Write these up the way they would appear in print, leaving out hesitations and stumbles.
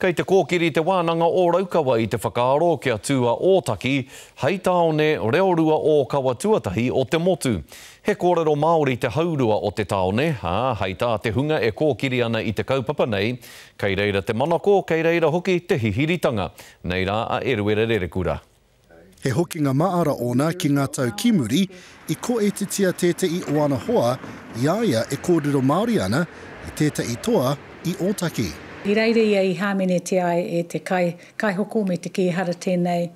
Kei te kōkiri Te Wānanga o Raukawa i te whakaaro kia tū a Ōtaki hei tāone reorua ōkawa tuatahi o te motu. He kōrero Māori te haurua o te tāone, ā, hei tā te hunga e kōkiri ana i te kaupapa nei, kei reira te manako, kei reira hoki te hihiritanga. Nei rā a Eruera Rerekura. He hokinga māra ōna ki ngā tau ki muri, i kōetitia tēte'i o ana hoa i a ia e kōrero Māori ana i tēte'i toa i Ōtaki. I reira ia i hāmenetia ai e te kai, kaihoko me te kī ehara tēnei,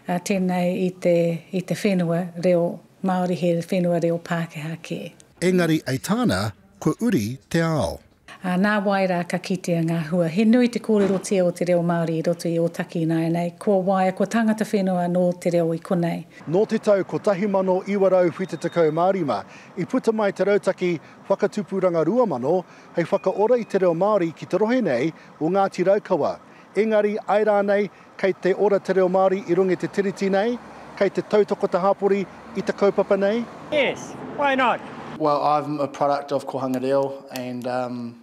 tēnei i te, i te whenua reo Māori he whenua reo Pākehā kē. Engari ei tāna, kua uri te ao. Ā, nāwai rā ka kitea ngā hua. He nui te kōrerotia o te reo Māori i roto i Ōtaki ināianei. Kua waia, kua tangata whenua anō te reo i konei. Nō te tau 1975 i puta mai te rautaki Whakatupuranga 2000 hei whakaora i te reo Māori ki te rohe nei o Ngāti Raukawa. Engari, āe rānei, kei te ora te reo Māori i runga i te Tiriti nei? Kei te tautoko te hapori i te kaupapa nei? Yes, why not? Well, I'm a product of Kohanga Reo and um,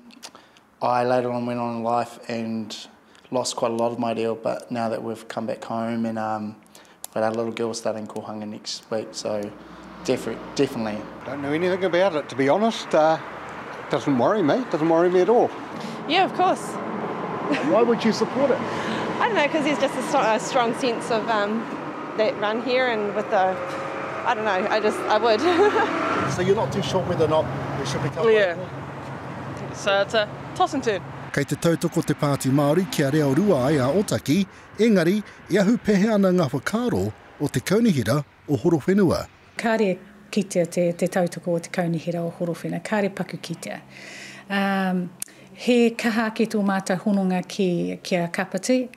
I later on went on in life and lost quite a lot of my reo, but now that we've come back home and um, got our little girl starting Kohanga next week, so definitely. definitely. Don't know anything about it, to be honest. Uh, doesn't worry me, doesn't worry me at all. Yeah, of course. Why would you support it? I don't know, because there's just a, a, strong sense of um, that run here and with the, I don't know, I just, I would. so you're not too sure whether or not it should become Yeah. So it's a toss and turn. Kei te tautoko te Pāti Māori kia reo rua ai a Otaki, engari e ahu pēhea ana ngā whakaaro o te Kaunihera o Horowhenua. Kāre kitea te, te tautoko o te Kaunihera o Horowhenua, kāre paku kitea. Um, he kaha ake tō mātou hononga ki, ki a Kapiti,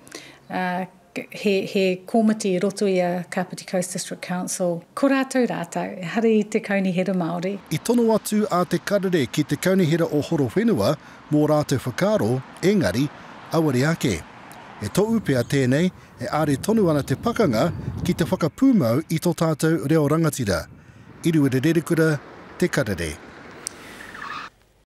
uh, he, he kōmiti i roto i a Kapiti Coast District Council. Ko rātou rātou, ehara i te Kaunihera Māori. I tono atu a Te Karere ki te Kaunihera o Horowhenua mō rātou whakaaro, engari, auare ake. He tohu pea tēnei e are tonu ana te pakanga ki te whakapūmau i tō tātou reo rangatira. Iriwiri Rerekura, Te Karere.